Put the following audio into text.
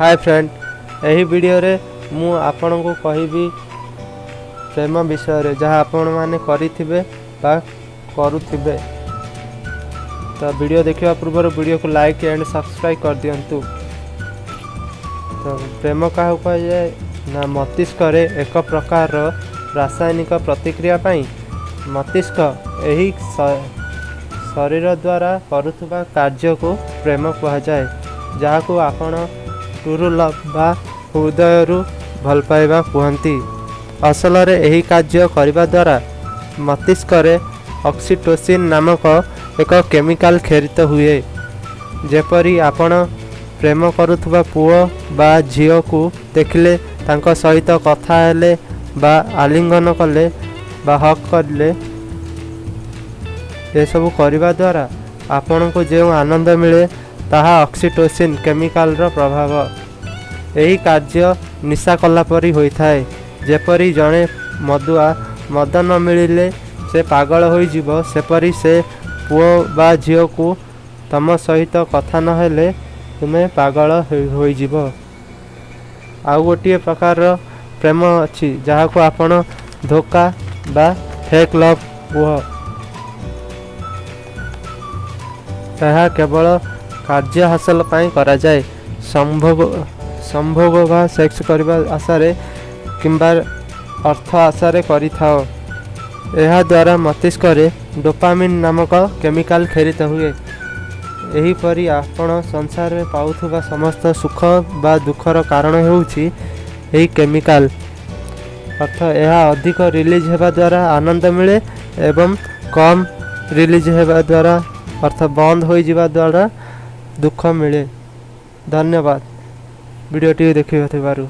ହାଏ friend, ଏହି ଭିଡ଼ିଓରେ ମୁଁ ଆପଣଙ୍କୁ କହିବି ପ୍ରେମ ବିଷୟରେ, ଯାହା ଆପଣମାନେ କରିଥିବେ ବା କରୁଥିବେ। ତ ଭିଡ଼ିଓ ଦେଖିବା ପୂର୍ବରୁ ଭିଡ଼ିଓକୁ ଲାଇକ୍ ଆଣ୍ଡ ସବସ୍କ୍ରାଇବ୍ କରିଦିଅନ୍ତୁ। ତ ପ୍ରେମ କାହାକୁ କୁହାଯାଏ ନା, ମସ୍ତିଷ୍କରେ ଏକ ପ୍ରକାରର ରାସାୟନିକ ପ୍ରତିକ୍ରିୟା ପାଇଁ ମସ୍ତିଷ୍କ ଏହି ଶରୀର ଦ୍ୱାରା କରୁଥିବା କାର୍ଯ୍ୟକୁ ପ୍ରେମ କୁହାଯାଏ, ଯାହାକୁ ଆପଣ ଟ୍ରୁ ଲଭ୍ ବା ହୃଦୟରୁ ଭଲ ପାଇବା କୁହନ୍ତି। ଅସଲରେ ଏହି କାର୍ଯ୍ୟ କରିବା ଦ୍ୱାରା ମସ୍ତିଷ୍କରେ ଅକ୍ସିଟୋସିନ୍ ନାମକ ଏକ କେମିକାଲ କ୍ଷରିତ ହୁଏ। ଯେପରି ଆପଣ ପ୍ରେମ କରୁଥିବା ପୁଅ ବା ଝିଅକୁ ଦେଖିଲେ, ତାଙ୍କ ସହିତ କଥା ହେଲେ ବା ଆଲିଙ୍ଗନ କଲେ ବା ହଗ୍ କଲେ, ଏସବୁ କରିବା ଦ୍ୱାରା ଆପଣଙ୍କୁ ଯେଉଁ ଆନନ୍ଦ ମିଳେ, ତାହା ଅକ୍ସିଟୋସିନ୍ କେମିକାଲର ପ୍ରଭାବ। ଏହି କାର୍ଯ୍ୟ ନିଶା କଲା ପରି ହୋଇଥାଏ। ଯେପରି ଜଣେ ମଦୁଆ ମଦ ନ ମିଳିଲେ ସେ ପାଗଳ ହୋଇଯିବ, ସେପରି ସେ ପୁଅ ବା ଝିଅକୁ ତମ ସହିତ କଥା ନହେଲେ ତୁମେ ପାଗଳ ହୋଇଯିବ। ଆଉ ଗୋଟିଏ ପ୍ରକାରର ପ୍ରେମ ଅଛି, ଯାହାକୁ ଆପଣ ଧୋକା ବା ଫେକ୍ ଲଭ୍ କୁହ। ଏହା କେବଳ କାର୍ଯ୍ୟ ହାସଲ ପାଇଁ କରାଯାଏ। ସମ୍ଭୋଗ ବା ସେକ୍ସ କରିବା ଆଶାରେ କିମ୍ବା ଅର୍ଥ ଆଶାରେ କରିଥାଅ। ଏହାଦ୍ୱାରା ମସ୍ତିଷ୍କରେ ଡୋପାମିନ୍ ନାମକ କେମିକାଲ କ୍ଷରିତ ହୁଏ। ଏହିପରି ଆପଣ ସଂସାରରେ ପାଉଥିବା ସମସ୍ତ ସୁଖ ବା ଦୁଃଖର କାରଣ ହେଉଛି ଏହି କେମିକାଲ। ଅର୍ଥ ଏହା ଅଧିକ ରିଲିଜ୍ ହେବା ଦ୍ୱାରା ଆନନ୍ଦ ମିଳେ ଏବଂ କମ୍ ରିଲିଜ୍ ହେବା ଦ୍ୱାରା, ଅର୍ଥ ବନ୍ଦ ହୋଇଯିବା ଦ୍ୱାରା ଦୁଃଖ ମିଳେ। ଧନ୍ୟବାଦ ଭିଡ଼ିଓଟି ଦେଖିଥିବାରୁ।